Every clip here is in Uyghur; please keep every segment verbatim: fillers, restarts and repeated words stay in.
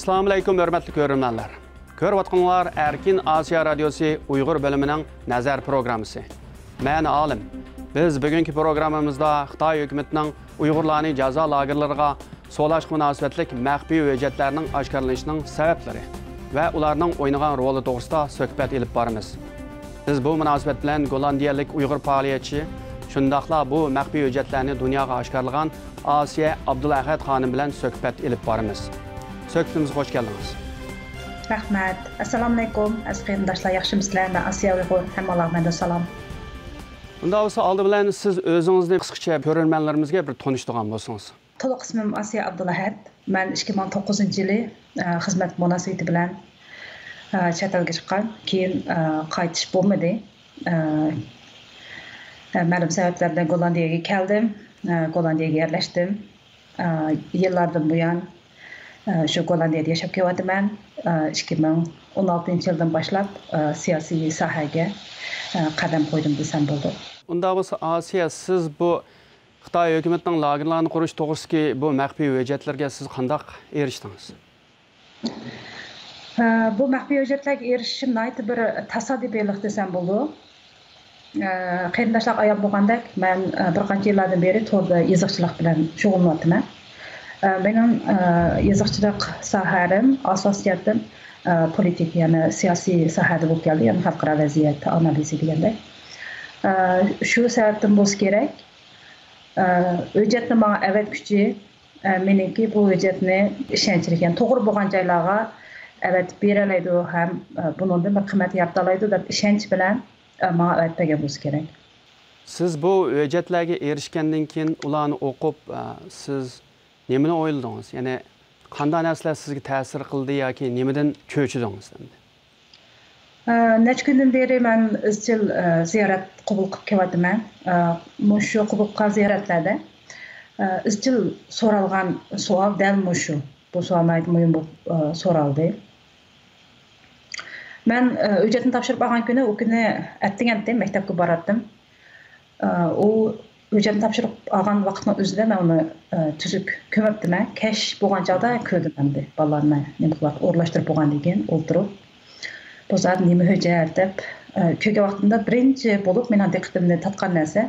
ئەسسالامۇئەلەيكۇم، ھۆرمەتلىك كۆرۈرمەنلەر. كۆرۈۋاتقىنىڭلار ئەركىن ئاسىيا رادىيوسى ئۇيغۇر بۆلۈمىنىڭ نەزەر پروگراممىسى. مەن ئالىم. بىز بۈگۈنكى پروگراممىمىزدا خىتاي ھۆكۈمىتىنىڭ ئۇيغۇرلارنى جازا لاگېرلىرىغا سولاشقا مۇناسىۋەتلىك مەخپىي ھۆججەتلەرنىڭ ئاشكارىلىنىشىنىڭ سەۋەبلىرى ۋە ئۇلارنىڭ ئوينىغان رولى توغرىسىدا سۆھبەت ئېلىپ بارىمىز. بىز بۇ مۇناسىۋەت بىلەن گوللاندىيەلىك ئۇيغۇر پائالىيەتچى، شۇنداقلا بۇ مەخپىي ھۆججەتلەرنى دۇنياغا ئاشكارىلىغان ئاسىيە ئابدۇلئەھەد خانىم بىلەن سۆھبەت ئېلىپ بارىمىز. سۆھبىتىمىزگە خوش كەلدىڭىز. رەھمەت. ئەسسالامۇئەلەيكۇم، ئەزىز قېرىنداشلار، ياخشىمۇسىلەر؟ مەن ئاسىيا ئۇيغۇر، ھەممىڭلارغا مەندىن سالام. ئۇنداق بولسا، ئالدى بىلەن سىز ئۆزىڭىزنى قىسقىچە كۆرۈرمەنلىرىمىزگە بىر تونۇشتۇرغان بولسىڭىز. تولۇق ئىسمىم ئاسىيە ئابدۇلئەھەت. مەن ئىككى مىڭ توققۇزىنچى يىلى، ئە، خىزمەت مۇناسىۋىتى بىلەن، ئە، چەت ئەلگە چىققان. كېيىن، ئە، قايتىش بولمىدى. ئە، ئە، مەلۇم سەۋەبلەر بىلەن گوللاندىيەگە كەلدىم. ئە، گوللاندىيەگە يەرلەشتىم. ئە، يىللاردىن بۇيان، ئە، شۇ گوللاندىيەدە ياشاپ كېلىۋاتىمەن. ئە، ئىككى مىڭ ئون ئالتىنچى يىلدىن باشلاپ، ئە، سىياسىي ساھەگە، ئە، قەدەم قويدۇم دېسەم بولىدۇ. ئۇنداق بولسا، ئاسىيە، سىز بۇ خىتاي ھۆكۈمىتىنىڭ لاگېرلارنى قۇرۇش توغرىسىدىكى بۇ مەخپىي ھۆججەتلەرگە سىز قانداق ئېرىشتىڭىز؟ ئە، بۇ مەخپىي ھۆججەتلەرگە ئېرىشىشىم ناھايىتى بىر تاسادىپىيلىق دېسەم بولىدۇ. ئە، قېرىنداشلارغا ئايان بولغاندەك، مەن، ئە، بىر قانچە يىللاردىن بېرى توردا يېزىقچىلىق بىلەن شۇغۇللىنىۋاتىمەن. ئە، مېنىڭ، ئە، يېزىقچىلىق ساھەم ئاساسىيەتتىن، ئە، پولىتىكا، يەنى سىياسىي ساھەدە بولۇپ كەلدى، يەنى خەلقئارا ۋەزىيەت ئانالىزى دېگەندەك. ئە، شۇ سەۋەبتىن بولسا كېرەك، ئە، ھۆججەتنى ماڭا ئەۋەتكۈچى، ئە، مېنىڭكى بۇ ھۆججەتنى ئىشەنچلىك، يەنى توغرا بولغان جايلارغا ئەۋەتىپ بېرەلەيدۇ ھەم، ئە، بۇنىڭدىن بىر قىممەت يارىتالايدۇ دەپ ئىشەنچ بىلەن، ئە، ماڭا ئەۋەتىپ بەرگەن بولسا كېرەك. سىز بۇ ھۆججەتلەرگە ئېرىشكەندىن كېيىن، ئۇلارنى ئوقۇپ، ئە، سىز نېمىنى ئويلىدىڭىز؟ يەنى قانداق نەرسىلەر سىزگە تەسىر قىلدى ياكى نېمىدىن چۆچۈدىڭىز ئەمدى؟ ئە، نەچچە كۈندىن بېرى مەن ئىزچىل، ئە، زىيارەت قوبۇل قىلىپ كېلىۋاتىمەن. ئە، مۇشۇ قوبۇل قىلغان زىيارەتلەردە، ئە، ئىزچىل سورالغان سوئال دەل مۇشۇ. بۇ سوئال ناھايىتى مۇھىم بولۇپ، ئە، سورالدى. مەن، ئە، ھۆججەتنى تاپشۇرۇپ ئالغان كۈنى، ئۇ كۈنى ئەتىگەنتى مەكتەپكە باراتتىم. ئە، ئۇ ھۆججەتنى تاپشۇرۇپ ئالغان ۋاقىتنىڭ ئۆزىدە مەن ئۇنى، ئە، تۈزۈك كۆمۈپتىمەن. كەچ بولغان چاغدا كۆردۈم ئەمدى بالىلارنى نېمە قىلىۋاتقان، ئورۇنلاشتۇرۇپ بولغاندىن كېيىن ئولتۇرۇپ. بۇ زادى نېمە ھۆججەت دەپ، ئە، كۆرگەن ۋاقتىمدا بىرىنچى بولۇپ مېنىڭ دىققىتىمنى تارتقان نەرسە،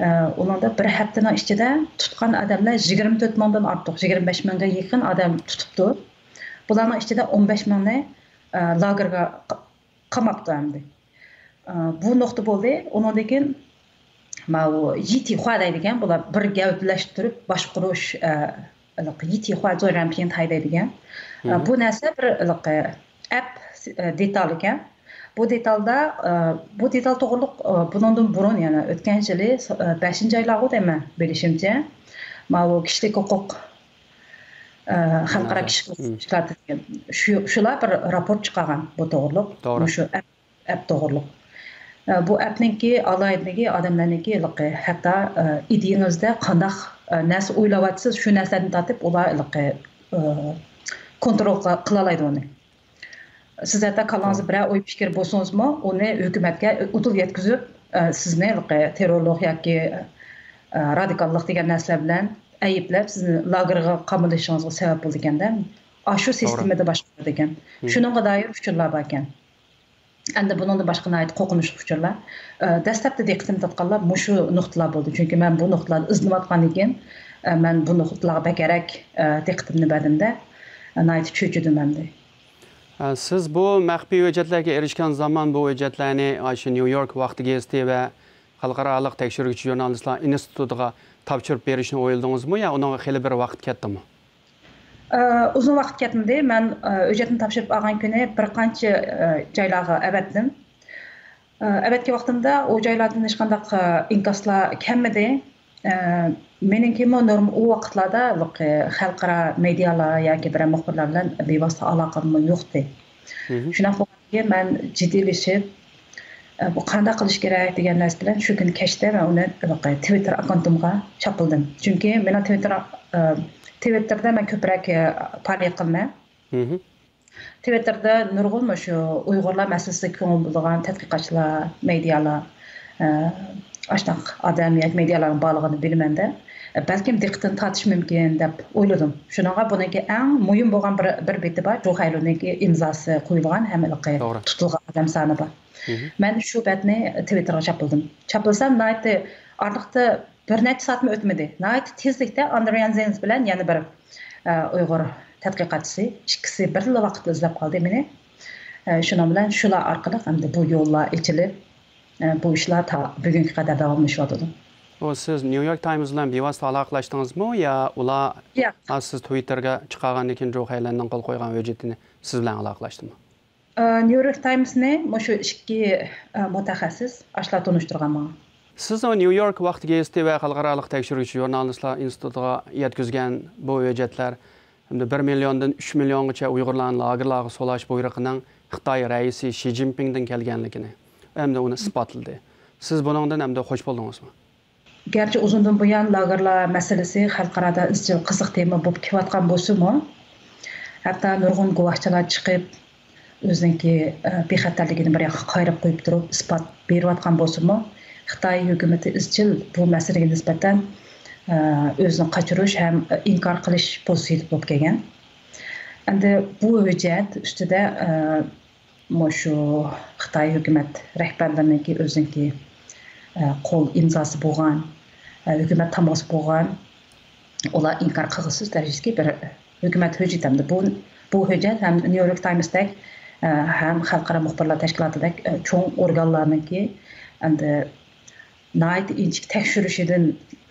ئە، ئۇنىڭدا بىر ھەپتىنىڭ ئىچىدە تۇتقان ئادەملەر يىگىرمە تۆت مىڭدىن ئارتۇق، يىگىرمە بەش مىڭغا يېقىن ئادەم تۇتۇپتۇ. بۇلارنىڭ ئىچىدە ئون بەش مىڭنى، ئە، لاگېرغا ق-، قاماپتۇ ئەمدى. ئە، بۇ نۇقتا بولدى. ئۇنىڭدىن كېيىن ماۋۇ يىتىخۇا دەيدىكەن، بۇلار بىر گەۋدىلەشتۈرۈپ باشقۇرۇش، ئە، ھېلىقى يىتىخۇا زويرەنپىڭتاي دەيدىكەن. ئە، بۇ نەرسە بىر ھېلىقى ئەپ، ئە، دېتال ئىكەن. بۇ دېتالدا، ئە، بۇ دېتال توغرۇلۇق، ئە، بۇنىڭدىن بۇرۇن، يەنى ئۆتكەن يىلى، ئە، بەشىنچى ئايلارغۇ دەيمەن، بىلىشىمچە، ماۋۇ كىشىلىك ھوقۇق، ئە، خەلقئارا كىشىلىك ھوقۇق تەشكىلاتى دېگەن شۇ، شۇلار بىر راپورت چىقارغان بۇ توغرۇلۇق. توغرا. مۇشۇ ئەپ توغرۇلۇق. ئە، بۇ ئەپنىڭكى ئالاھىدىلىكى ئادەملەرنىڭكى ھېلىقى ھەتتا، ئە، ئىدىيىڭىزدە قانداق، ئە، نەرسە ئويلاۋاتىسىز، شۇ نەرسىلەردىن تارتىپ ئۇلار ھېلىقى، ئە، كونترول قىلا-، قىلالايدۇ ئۇنى. سىز ھەتتا كاللاڭىزدا بىرەر ئوي پىكىر بولسىڭىزمۇ، ئۇنى ھۆكۈمەتكە ئۇدۇل يەتكۈزۈپ، ئە، سىزنى ھېلىقى تېررورلۇق ياكى، ئە، رادىكاللىق دېگەن نەرسىلەر بىلەن ئەيىبلەپ، سىزنى لاگېرغا قامىلىشىڭىزغا سەۋەب بولىدىكەندە، ئاشۇ سىستېمىدا باشقۇرىدىكەن. شۇنىڭغا دائىر ئۇچۇرلار باركەن. ئەمدى بۇنىڭدىن باشقا ناھايىتى قورقۇنچلۇق ئۇچۇرلار. ئە، دەسلەپتە دىققىتىمنى تارتقانلار مۇشۇ نۇقتىلار بولدى. چۈنكى مەن بۇ نۇقتىلارنى ئىزدىنىۋاتقاندىن كېيىن، ئە، مەن بۇ نۇقتىلارغا بەكرەك، ئە، دىققىتىمنى بەردىم-دە، ئە، ناھايىتى چۆچۈدۈم ئەمدى. ئە، سىز بۇ مەخپىي ھۆججەتلەرگە ئېرىشكەن زامان بۇ ھۆججەتلەرنى ئاشۇ نيۇ يورك ۋاقتى گېزىتى ۋە خەلقئارالىق تەكشۈرگۈچى ژۇرنالىستلار ئىنستىتۇتىغا تاپشۇرۇپ بېرىشنى ئويلىدىڭىزمۇ يا ئۇنىڭغا خېلى بىر ۋاقىت كەتتىمۇ؟ ئە، ئۇزۇن ۋاقىت كەتمىدى. مەن، ئە، ھۆججەتنى تاپشۇرۇپ ئالغان كۈنى بىر قانچە، ئە، جايلارغا ئەۋەتتىم. ئە، ئەۋەتكەن ۋاقتىمدا ئۇ جايلاردىن ھېچقانداق، ئە، ئىنكاسلار كەلمىدى. ئە، مېنىڭكىمۇ نورم-، ئۇ ۋاقىتلاردا، ئە، خەلقئارا مېدىيالار ياكى بىرەر مۇخبىرلار بىلەن بىۋاسىتە ئالاقەممۇ يوقتى. شۇنداق بولغاندىن كېيىن مەن جىددىيلىشىپ، ئە، بۇ قانداق قىلىش كېرەك دېگەن نەرسە بىلەن شۇ كۈنى كەچتە مەن ئۇنى، ئە، تىۋىتتېر ئاككاونتۇمغا چاپلىدىم. چۈنكى مېنىڭ تىۋىتتېر، ئە، تىۋىتتېردا مەن كۆپرەك، ئە، پائالىيەت قىلىمەن. تىۋىتتېردا نۇرغۇن مۇشۇ ئۇيغۇرلار مەسىلىسىگە كۆڭۈل بۆلىدىغان تەتقىقاتچىلار، مېدىيالار، ئە، ئاشۇنداق ئادەم ياكى مېدىيالارنىڭ بارلىقىنى بىلىمەن-دە. بەلكىم دىققىتىنى تارتىشى مۇمكىن دەپ ئويلىدىم. شۇنىڭغا بۇنىڭكى ئەڭ مۇھىم بولغان بىر، بىر بېتى بار، جۇ خەيلۇنىڭكى ئىمزاسى قويۇلغان ھەم ھېلىقى توغرا. تۇتۇلغان ئادەم سانى بار. مەن شۇ بەتنى تىۋىتتېرغا چاپلىدىم. چاپلىسام، ناھايىتى ئارىلىقتا بىر نەچچە سائەتمۇ ئۆتمىدى. ناھايىتى تېزلىكتە ئاندرېيان زېنز بىلەن يەنە بىر، ئە، ئۇيغۇر تەتقىقاتچىسى، ئىككىسى بىرلا ۋاقىتتا ئىزدەپ قالدى مېنى. ئە، شۇنىڭ بىلەن شۇلار ئارقىلىق ئەمدى بۇ يوللار ئېچىلىپ، ئە، بۇ ئىشلار تا بۈگۈنگە قەدەر داۋاملىشىۋاتىدۇ. ئۇ سىز نيۇ يورك تايمز بىلەن بىۋاسىتە ئالاقىلاشتىڭىزمۇ يا ئۇلار ياق. ئا، سىز تىۋىتتېرگە چىقارغاندىن كېيىن جۇ خەيلەننىڭ قول قويغان ھۆججىتىنى سىز بىلەن ئالاقىلاشتىمۇ؟ ئە، نيۇ يورك تايمزنى مۇشۇ ئىككى، ئە، مۇتەخەسسىس ئاشۇلار تونۇشتۇرغان ماڭا. سىز ئۇ نيۇ يورك ۋاقتى گېزىتى ۋە خەلقئارالىق تەكشۈرگۈچى ژۇرنالىستلار ئىنستىتۇتىغا يەتكۈزگەن بۇ ھۆججەتلەر ھەمدە بىر مىليوندىن ئۈچ مىليونغىچە ئۇيغۇرلارنى لاگېرلارغا سولاش بۇيرۇقىنىڭ خىتاي رەئىسى شى جىنپىڭدىن كەلگەنلىكىنى ھەمدە ئۇنى ئىسپاتلىدى. سىز بۇنىڭدىن ھەمدە خوش بولدىڭىزمۇ؟ گەرچە ئۇزۇندىن بۇيان لاگېرلار مەسىلىسى خەلقئارادا ئىزچىل قىزىق تېما بولۇپ كېلىۋاتقان بولسىمۇ، ھەتتا نۇرغۇن گۇۋاھچىلار چىقىپ، ئۆزىنىڭكى، ئە، بىخەتەرلىكىنى بىر ياققا قايرىپ قويۇپ تۇرۇپ، ئىسپات بېرىۋاتقان بولسىمۇ، خىتاي ھۆكۈمىتى ئىزچىل بۇ مەسىلىگە نىسبەتەن، ئە، ئۆزىنى قاچۇرۇش ھەم ئىنكار قىلىش پوزىتسىيىسىدە بولۇپ كەلگەن. ئەمدى بۇ ھۆججەت ئۈستىدە، ئە، مۇشۇ خىتاي ھۆكۈمەت رەھبەرلىرىنىڭكى ئۆزىنىڭكى، ئە، قول ئىمزاسى بولغان، ئە، ھۆكۈمەت تامغىسى بولغان، ئۇلار ئىنكار قىلغۇسىز دەرىجىدىكى بىر ھۆكۈمەت ھۆججىتى ئەمدى. بۇ، بۇ ھۆججەت ھەم نيۇ يورك تايمستەك، ئە، ھەم خەلقئارا مۇخبىرلار تەشكىلاتىدەك، ئە، چوڭ ئورگانلارنىڭكى ئەمدى ناھايىتى ئىنچىكە تەكشۈرۈشىدىن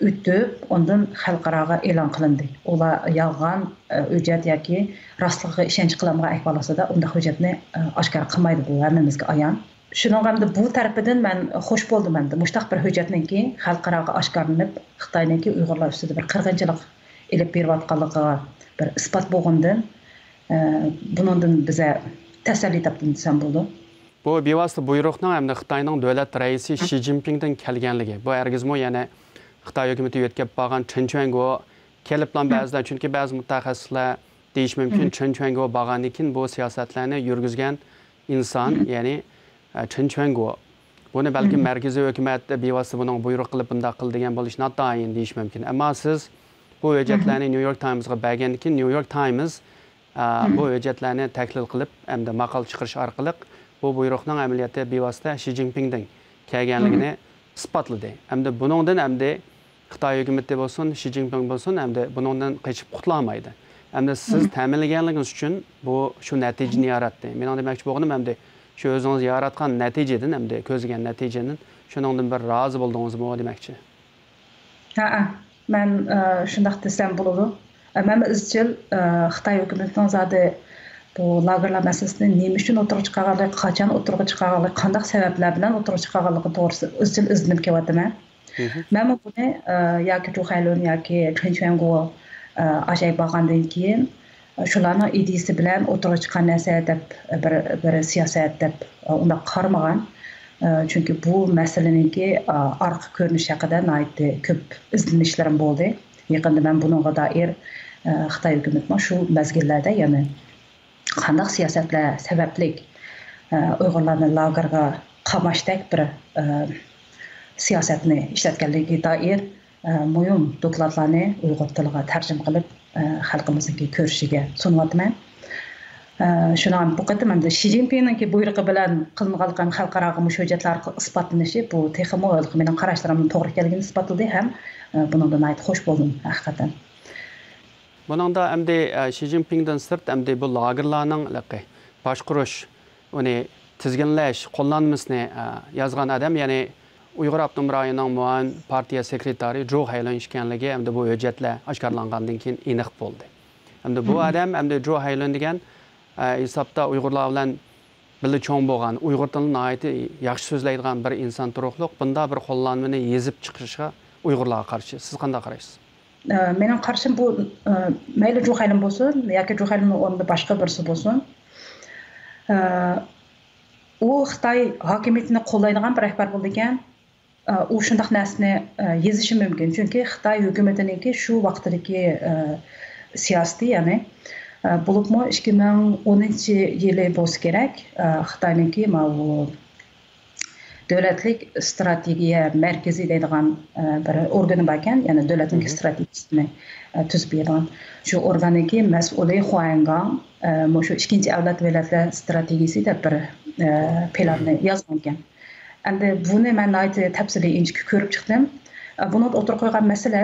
ئۆتۈپ، ئاندىن خەلقئاراغا ئېلان قىلىندى. ئۇلار يالغان، ئە، ھۆججەت ياكى راستلىقىغا ئىشەنچ قىلالمىغان ئەھۋال ئاستىدا ئۇنداق ھۆججەتنى، ئە، ئاشكارا قىلمايدۇ، بۇ ھەممىمىزگە ئايان. شۇنىڭغا ئەمدى بۇ تەرىپىدىن مەن خوش بولدۇم ئەمدى. مۇشۇنداق بىر ھۆججەتنىڭكى خەلقئاراغا ئاشكارىلىنىپ، خىتاينىڭكى ئۇيغۇرلار ئۈستىدە بىر قىرغىنچىلىق ئېلىپ بېرىۋاتقانلىقىغا بىر ئىسپات بولغىنىدىن، ئە، بۇنىڭدىن بىزە تەسەللى تاپتىم دېسەم بولىدۇ. بۇ بىۋاسىتە بۇيرۇقنىڭ ھەمدە خىتاينىڭ دۆلەت رەئىسى شى جىنپىڭدىن كەلگەنلىكى، بۇ ھەرگىزمۇ يەنە خىتاي ھۆكۈمىتى يۆتكەپ بارغان چېن چۈەنگو كېلىپلا بەزىلەر، چۈنكى بەزى مۇتەخەسسىسلەر دېيىشى مۇمكىن، چېن چۈەنگو بارغاندىن كېيىن بۇ سىياسەتلەرنى يۈرگۈزگەن ئىنسان، يەنى، ئە، چېن چۈەنگو. بۇنى بەلكىم مەركىزىي ھۆكۈمەت بىۋاسىتە بۇنىڭغا بۇيرۇق قىلىپ بۇنداق قىل دېگەن بولۇشى ناتايىن دېيىشى مۇمكىن. ئەمما سىز بۇ ھۆججەتلەرنى نيۇ يورك تايمزغا بەرگەندىن كېيىن، نيۇ يورك تايمز ئا، بۇ ھۆججەتلەرنى تەھلىل قىلىپ، ئەمدى ماقالە چىقىرىش ئارقىلىق بۇ بۇيرۇقنىڭ ئەمەلىيەتتە بىۋاسىتە شى جىنپىڭدىن كەلگەنلىكىنى ئىسپاتلىدى. ئەمدى بۇنىڭدىن ئەمدى خىتاي ھۆكۈمىتى بولسۇن، شى جىنپىڭ بولسۇن، ئەمدى بۇنىڭدىن قېچىپ قۇتۇلالمايدۇ. ئەمدى سىز تەمىنلىگەنلىكىڭىز ئۈچۈن بۇ شۇ نەتىجىنى ياراتتى. مېنىڭ دېمەكچى بولغىنىم ئەمدى شۇ ئۆزىڭىز ياراتقان نەتىجىدىن، ئەمدى كۆزلىگەن نەتىجىدىن شۇنىڭدىن بىر رازى بولدىڭىزمۇ دېمەكچى. ھەئە، مەن، ئە، شۇنداق دېسەم بولىدۇ. ئە، مەنمۇ ئىزچىل، ئە، خىتاي ھۆكۈمىتىنىڭ زادى بۇ لاگېرلار مەسىلىسىنى نېمە ئۈچۈن ئوتتۇرىغا چىقارغانلىقى، قاچان ئوتتۇرىغا چىقارغانلىقى، قانداق سەۋەبلەر بىلەن ئوتتۇرىغا چىقارغانلىقى توغرىسىدا ئىزچىل ئىزدىنىپ كېلىۋاتىمەن. مەنمۇ بۇنى، ئە، ياكى جۇ خەيلۇن ياكى چېن چۈەنگو، ئە، ئاشەي بارغاندىن كېيىن، شۇلارنىڭ ئىدىيىسى بىلەن ئوتتۇرىغا چىققان نەرسە دەپ، بىر، بىر سىياسەت دەپ، ئۇنداق قارىمىغان. چۈنكى بۇ مەسىلىنىڭكى، ئارقا كۆرۈنۈشى ھەققىدە ناھايىتى كۆپ ئىزدىنىشلىرىم بولدى. يېقىندا مەن بۇنىڭغا دائىر، خىتاي ھۆكۈمىتىنىڭ شۇ مەزگىللەردە، يەنى قانداق سىياسەتلەر سەۋەبلىك، ئۇيغۇرلارنى لاگېرغا قاماشتەك بىر، سىياسەتنى ئىشلەتكەنلىكىگە دائىر ئە، مۇھىم دوكلاتلارنى ئۇيغۇر تىلىغا تەرجىمە قىلىپ، ئە، خەلقىمىزنىڭكى كۆرۈشىگە سۇنۇۋاتىمەن. ئە، شۇنىڭ بۇ قېتىم ئەمدى شى جىنپىڭنىڭكى بۇيرۇقى بىلەن قىلىنغانلىقى ھەم خەلقئاراغا مۇشۇ ھۆججەتلەر ئارقىلىق ئىسپاتلىنىشى، بۇ تېخىمۇ مېنىڭ قاراشلىرىمنىڭ توغرا ئىكەنلىكىنى ئىسپاتلىدى ھەم، ئە، بۇنىڭدىن ناھايىتى خوش بولدۇم ھەقىقەتەن. بۇنىڭدا ئەمدى، ئە، شى جىنپىڭدىن سىرت ئەمدى بۇ لاگېرلارنىڭ باشقۇرۇش ئۇنى تىزگىنلەش قوللانمىسىنى، ئە، يازغان ئادەم، يەنى ئۇيغۇر ئاپتونوم رايونىنىڭ مۇئاۋىن پارتىيە سېكرېتارى جۇ خەيلۇن ئىكەنلىكى ئەمدى بۇ ھۆججەتلەر ئاشكارىلانغاندىن كېيىن ئېنىق بولدى. ئەمدى بۇ ئادەم، ئەمدى جۇ خەيلۇن دېگەن، ئە، ھېسابتا ئۇيغۇرلار بىلەن بىللە چوڭ بولغان، ئۇيغۇر تىلىنى ناھايىتى ياخشى سۆزلەيدىغان بىر ئىنسان تۇرۇقلۇق بۇنداق بىر قوللانمىنى يېزىپ چىقىشىغا ئۇيغۇرلارغا قارشى. سىز قانداق قارايسىز؟ ئە، مېنىڭ قارىشىم بۇ، ئە، مەيلى جۇ خەيلۇن بولسۇن ياكى جۇ خەيلۇننىڭ ئورنىدا باشقا بىرسى بولسۇن، ئە، ئۇ خىتاي ھاكىمىيىتىنى قوللايدىغان بىر رەھبەر بولىدىكەن، ئە، ئۇ شۇنداق نەرسىنى، ئە، يېزىشى مۇمكىن. چۈنكى خىتاي ھۆكۈمىتىنىڭكى شۇ ۋاقتىدىكى، ئە، سىياسىتى، يەنى، ئە، بولۇپمۇ ئىككى مىڭ ئونىنچى يىلى بولسا كېرەك، ئە، خىتاينىڭكى ماۋۇ دۆلەتلىك ئىستراتېگىيە مەركىزى دەيدىغان، ئە، بىر ئورگىنى باركەن، يەنى دۆلەتنىڭ ئىستراتېگىيىسىنى، ئە، تۈزۈپ بېرىدىغان. شۇ ئورگاننىڭكى مەسئۇلى خۇاڭگاڭ، ئە، مۇشۇ ئىككىنچى ئەۋلاد ۋىلايەتلەر ئىستراتېگىيىسى دەپ بىر، ئە، پىلاننى يازغانىكەن. ئەمدى بۇنى مەن ناھايىتى تەپسىلىي ئىنچىكە كۆرۈپ چىقتىم. ئە، بۇنىڭدا ئوتتۇرىغا قويغان مەسىلە،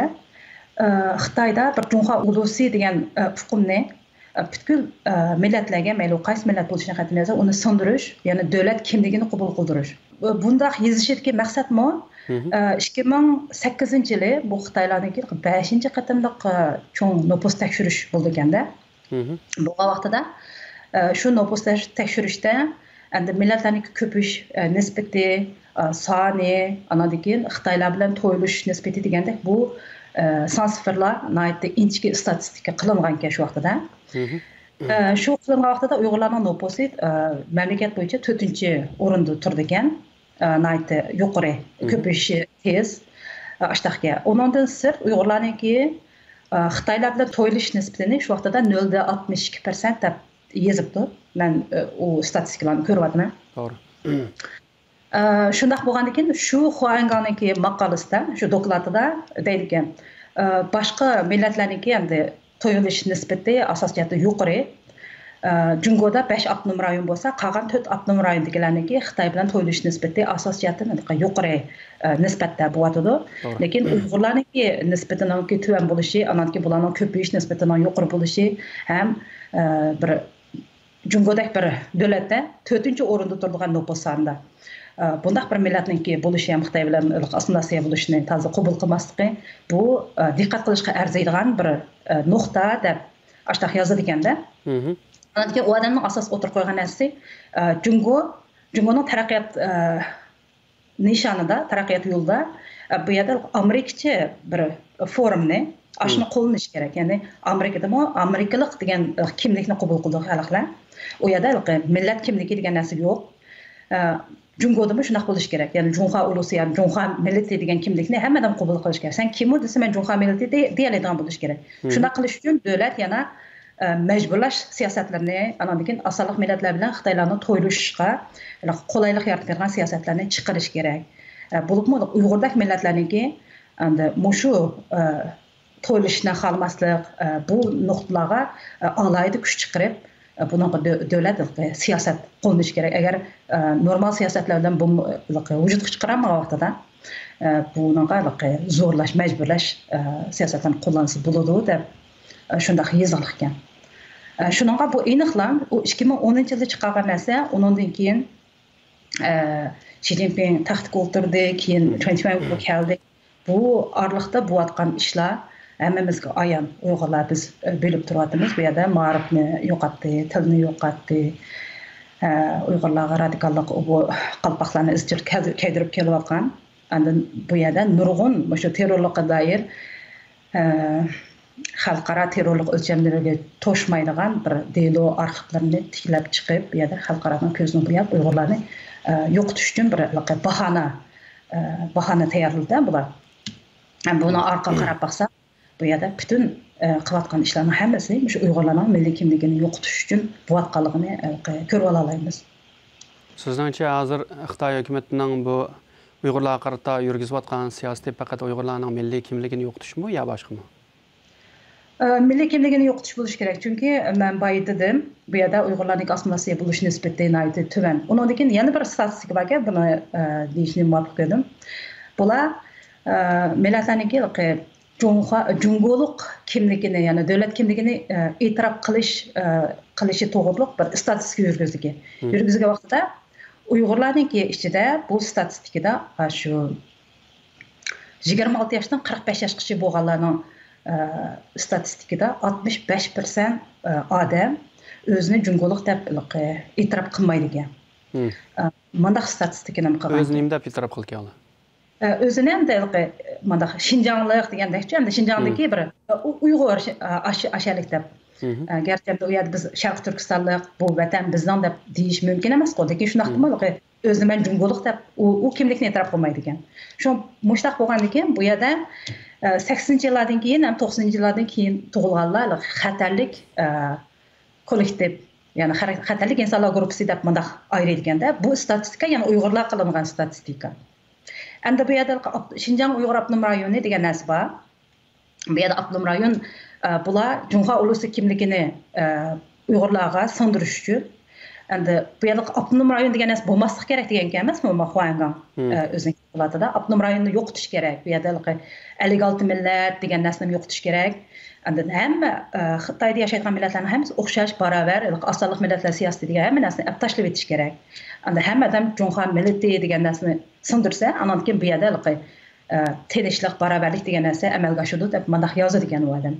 ئە، خىتايدا بىر جۇڭخۇا ئۇلۇسى دېگەن، ئە، ئۇقۇمنى، ئە، پۈتكۈل، ئە، مىللەتلەرگە، مەيلى ئۇ قايسى مىللەت بولۇشىنى قەتئىينەزەر، ئۇنى سىڭدۈرۈش، يەنى دۆلەت كىملىكىنى قوبۇل قىلدۇرۇش. بۇ، بۇنداق يېزىشىدىكى مەقسەتمۇ، ئە، ئىككى مىڭ سەككىزىنچى يىلى بۇ خىتايلارنىڭكى بەشىنچى قېتىملىق، ئە، چوڭ نوپۇس تەكشۈرۈش بولىدىكەن-دە. بولغان ۋاقتىدا، ئە، شۇ نوپۇس تەكشۈرۈشتە ئەمدى مىللەتلەرنىڭ كۆپىيىش، ئە، نىسبىتى، ئە، سانى، ئاناندىن كېيىن خىتايلار بىلەن تويلىشىش نىسبىتى دېگەندەك بۇ، ئە، سان سىفىرلار ناھايىتى ئىنچىكە ئىستاتىستىكا قىلىنغانىكەن شۇ ۋاقتىدا. ئە، شۇ قىلىنغان ۋاقتىدا ئۇيغۇرلارنىڭ نوپۇسى، ئە، مەملىكەت بويىچە تۆتىنچى ئورۇندا تۇرىدىكەن. ئە، ناھايىتى يۇقىرى، كۆپىيىشى تېز، ئە، ئاشتاقكە. ئۇنىڭدىن سىرت ئۇيغۇرلارنىڭكى، ئە، خىتايلار بىلەن تويلىشىش نىسبىتىنى شۇ ۋاقتىدا نۆل دە ئاتمىش ئىككى پىرسەنت دەپ يېزىپتۇ. مەن، ئە، ئۇ ئىستاتىستىكىلارنى كۆرۈۋاتىمەن. توغرا. ئە، شۇنداق بولغاندىكىن شۇ خۇاڭگاڭنىڭكى ماقالىسىدە، شۇ دوكلاتىدا دەيدىكەن، ئە، باشقا مىللەتلەرنىڭكى ئەمدى تويلىشىش نىسبىتى ئاساسىي جەھەتتە يۇقىرى. ئە، جۇڭگودا بەش ئاپتونوم رايون بولسا، قالغان تۆت ئاپتونوم رايوندىكىلەرنىڭكى خىتاي بىلەن تويلىشىش نىسبىتى ئاساسىي جەھەتتىن يۇقىرى، ئە، نىسبەتتە بولۇۋاتىدۇ. توغرا. لېكىن ئۇيغۇرلارنىڭكى نىسبىتىنىڭكى تۆۋەن بولۇشى، ئانانكى بۇلارنىڭ كۆپىيىش نىسبىتىنىڭ يۇقىرى بولۇشى ھەم، ئە، بىر جۇڭگودەك بىر دۆلەتتە تۆتىنچى ئورۇندا تۇرىدىغان نوپۇس سانىدا، ئە، بۇنداق بىر مىللەتنىڭكى بولۇشى ھەم خىتاي بىلەن ئاسسىمىلياتسىيە بولۇشىنى تازا قوبۇل قىلماسلىقى، بۇ، ئە، دىققەت قىلىشقا ئەرزىيدىغان بىر، ئە، نۇقتا دەپ ئاشتاق يازىدىكەن-دە. ئاندىن كېيىن ئۇ ئادەمنىڭ ئاساس ئوتتۇرىغا قويغان نەرسىسى، ئە، جۇڭگو، جۇڭگونىڭ تەرەققىيات، ئە، نىشانىدا، تەرەققىيات يولىدا، ئە، بۇ يەردە ئامېرىكىچە بىر فورمنى، ئاشۇنى قوللىنىش كېرەك. يەنى ئامېرىكىدىمۇ ئامېرىكىلىق دېگەن، ئە، كىملىكنى قوبۇل قىلىدۇ خەلقلەر. ئۇ يەردە ھېلىقى مىللەت كىملىكى دېگەن نەرسە يوق. ئە، جۇڭگودىمۇ شۇنداق بولۇشى كېرەك. يەنى جۇڭخۇا ئۇلۇسى، يەنى جۇڭخۇا مىللىتى دېگەن كىملىكنى ھەممە ئادەم قوبۇل قىلىشى كېرەك. سەن كىم ئۇ دېسە، مەن جۇڭخۇا مىللىتى دېيەلەيدىغان بولۇشى كېرەك. شۇنداق قىلىش ئۈچۈن دۆلەت يەنە، ئە، مەجبۇرلاش سىياسەتلىرىنى، ئاندىن كېيىن ئاسانلىق مىللەتلەر بىلەن خىتايلارنىڭ تويلىشىشىغا قولايلىق يارىتىپ بېرىدىغان سىياسەتلەرنى چىقىرىش كېرەك. ئە، بولۇپمۇ ئۇيغۇردەك مىللەتلەرنىڭكى ئەمدى مۇشۇ، ئە، تويلىشىشنى خالىماسلىق، ئە، بۇ نۇقتىلارغا، ئە، ئالاھىدە كۈچ چىقىرىپ، ئە، بۇنىڭغا دۆ-، دۆلەت ھېلىقى سىياسەت قوللىنىشى كېرەك. ئەگەر، ئە، نورمال سىياسەتلەر بىلەن بۇ ھېلىقى ۋۇجۇدقا چىقىرالمىغان ۋاقتىدا، ئە، بۇنىڭغا ھېلىقى زورلاش، مەجبۇرلاش، ئە، سىياسەتلەرنى قوللانسا بولىدۇ دەپ، ئە، شۇنداق يېزىقلىق ئىكەن. ئە، شۇنىڭغا بۇ ئېنىقلا ئۇ ئىككى مىڭ ئونىنچى يىلدا چىقارغان نەرسە، ئۇنىڭدىن كېيىن ئە، شى جىنپىڭ تەختكە ئولتۇردى، كېيىن تۈەن چىمەن گۇ كەلدى. بۇ ئارىلىقتا بولۇۋاتقان ئىشلار ھەممىمىزگە ئايان. ئۇيغۇرلار بىز، ئە، بىلىپ تۇرۇۋاتىمىز. بۇ يەردە مائارىپنى يوقاتتى، تىلنى يوقاتتى. ئە، ئۇيغۇرلارغا رادىكاللىق بۇ قالپاقلارنى ئىزچىل كەل-، كىيدۈرۈپ كېلىۋاتقان. ئاندىن بۇ يەردە نۇرغۇن مۇشۇ تېررورلۇققا دائىر، ئە، خەلقئارا تېررورلۇق ئۆلچەملىرىگە توشمايدىغان بىر دېلو ئارخىپلىرىنى تىكلەپ چىقىپ، بۇ يەردە خەلقئارانىڭ كۆزىنى بوياپ، ئۇيغۇرلارنى، ئە، يوقىتىش ئۈچۈن بىر باھانە، ئە، باھانە تەييارلىدى بۇلار. ھەم بۇنىڭ ئارقىغا قاراپ باقساق، بۇ يەردە پۈتۈن، ئە، قىلىۋاتقان ئىشلارنىڭ ھەممىسى مۇشۇ ئۇيغۇرلارنىڭ مىللىي كىملىكىنى يوقىتىش ئۈچۈن بولۇۋاتقانلىقىنى، ئە، كۆرۈۋالالايمىز. سىزنىڭچە، ھازىر خىتاي ھۆكۈمىتىنىڭ بۇ ئۇيغۇرلارغا قارىتا يۈرگۈزۈۋاتقان سىياسىتى پەقەت ئۇيغۇرلارنىڭ مىللىي كىملىكىنى يوقىتىشمۇ يا باشقىمۇ؟ ئە، مىللىي كىملىكىنى يوقىتىش بولۇشى كېرەك. چۈنكى مەن بايا دېدىم، بۇ يەردە ئۇيغۇرلارنىڭكى ئاسسىمىلياتسىيە بولۇش نىسبىتى ناھايىتى تۆۋەن. ئۇنىڭدىن كېيىن يەنە بىر ستاتىستىكا باركەن، بۇنى، ئە، دېيىشنى مۇۋاپىق كۆردۈم. بۇلار، ئە، مىللەتلەرنىڭكى جۇڭخۇا-، جۇڭگولۇق كىملىكىنى، يەنى دۆلەت كىملىكىنى، ئە، ئېتىراپ قىلىش، ئە، قىلىشى توغرۇلۇق بىر ستاتىستىكا يۈرگۈزدىكى. يۈرگۈزگەن ۋاقتىدا ئۇيغۇرلارنىڭكى ئىچىدە بۇ ستاتىستىكىدا، ئاشۇ يىگىرمە ئالتە ياشتىن قىرىق بەش ياشقىچە بولغانلارنىڭ، ئە، ستاتىستىكىدا ئاتمىش بەش پىرسەنت، ئە، ئادەم ئۆزىنى جۇڭگولۇق دەپ ھېلىقى ئېتىراپ قىلمايدىكەن. ئە، مانداق ستاتىستىكىنى قىلغان. ئۆزىنى نېمە دەپ ئېتىراپ قىلىدىكەن ئۇلار؟ ئە، ئۆزىنى ئەمدى ھېلىقى مانداق شىنجاڭلىق دېگەندەكچۇ، ئەمدى شىنجاڭدىكى بىر، ئۇ-، ئۇيغۇر، ئە، ئاش-، ئاشۇ يەرلىك دەپ. ئە، گەرچە ئەمدى ئۇ يەردە بىز شەرقىي تۈركىستانلىق، بۇ ۋەتەن بىزنىڭ دەپ دېيىش مۇمكىن ئەمەسقۇ. لېكىن شۇنداقتىمۇ ھېلىقى ئۆزىنى مەن جۇڭگولۇق دەپ ئۇ، ئۇ كىملىكنى ئېتىراپ قىلمايدىكەن. شۇ مۇشۇنداق بولغاندىكىن بۇ يەردە، ئە، سەكسىنىنچى يىللاردىن كېيىن ھەم توقسىنىنچى يىللاردىن كېيىن تۇغۇلغانلار خەتەرلىك، ئە، كوللېكتىپ يەنى خەر-، خەتەرلىك ئىنسانلار گۇرۇپپىسى دەپ مۇنداق ئايرىيدىكەندە، بۇ ئىستاتىستىكا يەنى ئۇيغۇرلار قىلىنغان ئىستاتىستىكا. ئەمدى بۇ يەردە ئاپ-، شىنجاڭ ئۇيغۇر ئاپتونوم رايونى دېگەن نەرسە بار. بۇ يەردە ئاپتونوم رايون، ئە، بۇلار جۇڭخۇا ئۇلۇسى كىملىكىنى، ئە، ئۇيغۇرلارغا سىڭدۈرۈش ئۈچۈن. ئەمدى بۇ يەردە ئاپتونوم رايون دېگەن نەرسە بولماسلىقى كېرەك دېگەن گەپ ئەمەسمۇ، ما خۇاڭگاڭ، مم. ئە، ئۆزىنىڭ دوكلاتىدا ئاپتونوم رايوننى يوقىتىش كېرەك. بۇ يەردە ھېلىقى ئەللىك ئالتە مىللەت دېگەن نەرسىنى يوقىتىش كېرەك. ئاندىن ھەممە، ئە، خىتايدا ياشايدىغان مىللەتلەرنىڭ ھەممىسى ئوخشاش، باراۋەر، ھېلىقى ئاز سانلىق مىللەتلەر سىياسىتى دېگەن ھەممە نەرسىنى ئەپ تاشلىۋېتىش كېرەك. ئاندىن ھەممە ئادەم جۇڭخۇا مىللىتى دېگەن نەرسىنى سىڭدۈرسە، ئانان كېيىن بۇ يەردە ھېلىقى، ئە، تىنچلىق، باراۋەرلىك دېگەن نەرسە ئەمەلگە ئاشىدۇ دەپ مۇنداق يازىدىكەن ئۇ ئادەم.